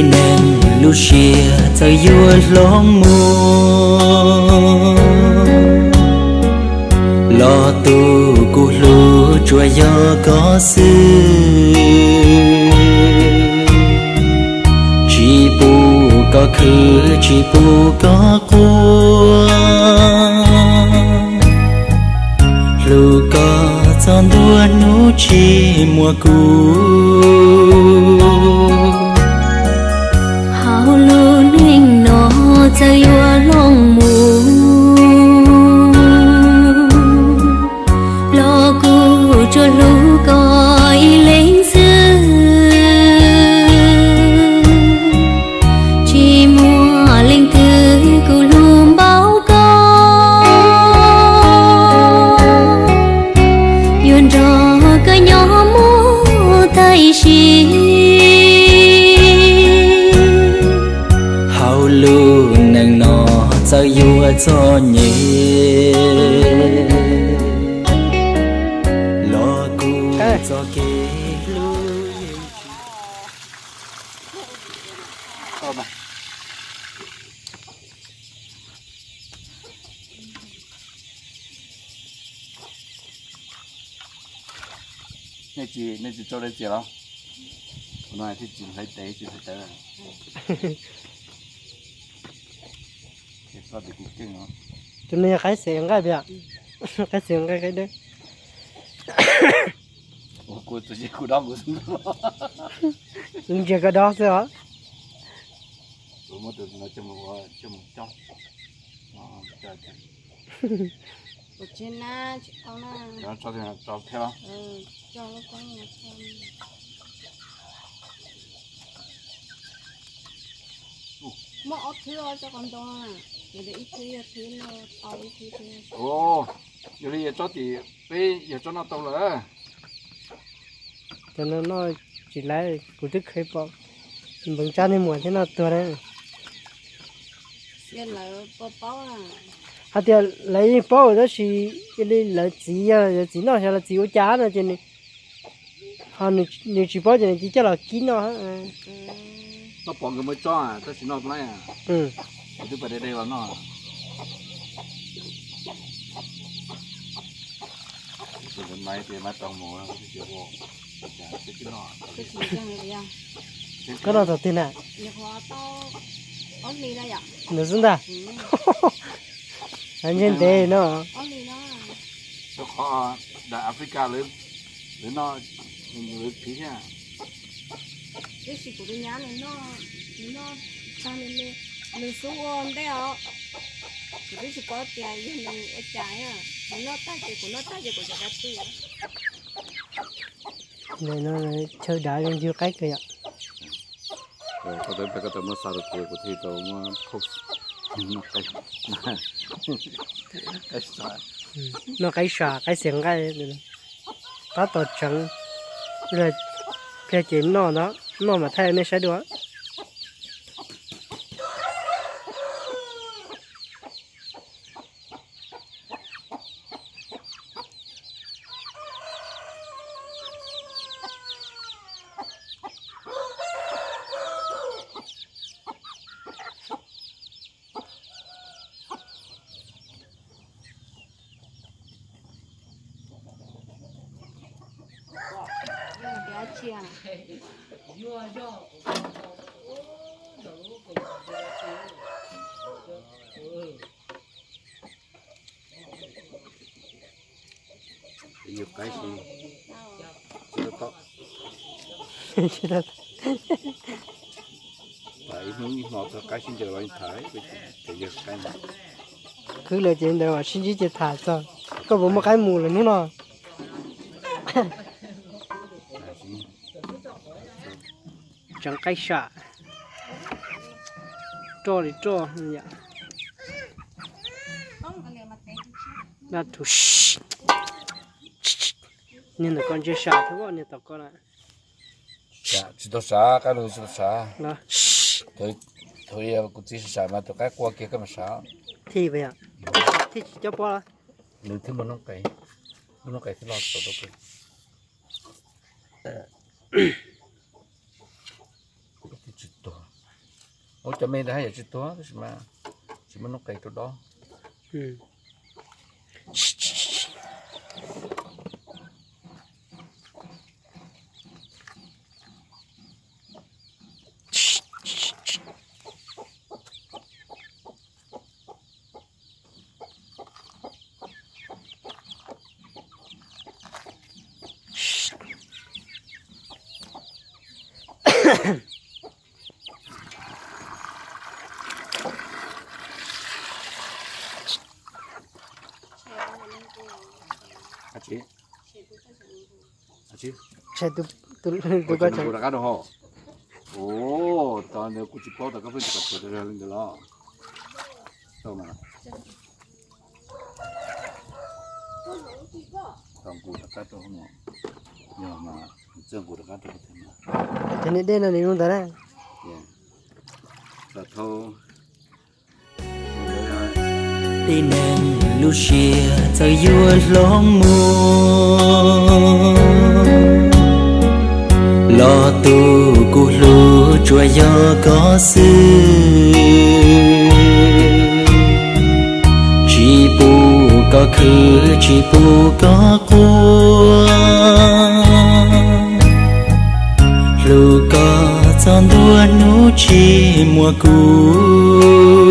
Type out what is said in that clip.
Neeg lub siab txawm yuav hloov mus, los tus kuv hlub tsuas yog koj xwb. Tsis pub koj khwv, tsis pub koj quaj, hlub koj txog ntua hnub tsis muaj kuv. Hauv lub neej no txawm yuav hloov mus, los kuv tsuas hlub koj ib leeg xwb. Tsis muaj leej twg kuv hlub npaum koj, yuav nrog koj nyob mus tam sim. Hauv lub neej no txawm yuav txom nyem, los kuv txoj kev hlub yeej tsis Nej tsis, nej tsis tso dej txias los? Ua no thiaj tsis hlais tes tsis hlais tawv. Ces koj tias kuv keej os. Tus no yog qaib xeem nqaij puas yog? Qaib xeem nqaij qaib dawb. Ua kuv tus yej kuv dob kuv xwb. Kuv ntsia koj dob xwb os. Kuv muab tus no coj mus ua, coj mus coj. Kuv tsis na, tsis tau na. Tso thiab los? Muaj ob thwb os, tso qhov ntoo na. Ces ib thwb yog thwb noj tau ib thwb thiab. Yog li yog tsob tim peb yog tsob noj tau lawm. Cov no noj tsis laiv, kuv twb kheev pom npeev tsab niag muam thiab noj tuag na. Hais tias lawv yeej paub tab sis yog li lawv txiv, yog lawv txiv noj xyov lawv txiv ua cas no ces nws, ho nws tsis paub ces nws cia coj los kib noj. Noj pom nkawd muaj tsob tab sis noj laiv. Kuv twb pas deb deb los noj. Koj noj thaum twg na? Nws xwb ntag. Ntshe ntev no. Rau qhov daim Africa lawv noj, lawv phiv thiab. Tab sis kuv tus nyab nws noj, nws noj tag li, nws xub ua ntej os. Kuv twb tsis paub tias yog nws ua cas, nws noj tag ces kuv noj tag ces kuv cov kab twj. Chaw dav zoo yug qaib kawg yom. Koj tau peb koj tau muab xa rau kuv, kuv thiaj tau muab post. Noj qaib sam, qaib xiav nqaij, tab tom tseev. Pliag ces noj ntag, noj mam thaij nej saib dua. Yog qaib si, tsis tau tom. Ib hnub ib hmo txog qaib sib ncaws los tham, ces yog qaib no. Khwv lawm ces ntawd sib ntsib ces tham txog koj puas muaj qaib mus lawm hnub no. Tseev qaib sam, roj li roj yom. Dab tug, niag ntawm ko ntshe sam thiab niag tom ko na. Tsis tau sav, qaib no tsis tau sav. Thaum kuv txiv sam mas tus qaib qua kiag koj mam sav. Thij, thij tsis coj pob los? Nws thiaj muaj noob qes, muaj noob qes thiaj loj tau tau. Kuv twb tsis tuag. Cov me ntawd haj yam tsis tuag tab sis mas tsis muaj noob qes rau dob. Tus ko rov qab rau ho. Ua, tau ntawd kuv tsis paub tas koj pheej tsis kom tuag li ntawd los. Tau nqus rov qab rau, yog mas txawj nqus rov qab rau. Cov niag dej no nws zoo ntawd na. Tau thau. Tib neeg lub siab txawm yuav hloov mus, los tus kuv hlub tsuas yog koj xwb. Tsis pub koj khwv, tsis pub koj quaj, hlub koj txog ntua hnub tsis muaj kuv.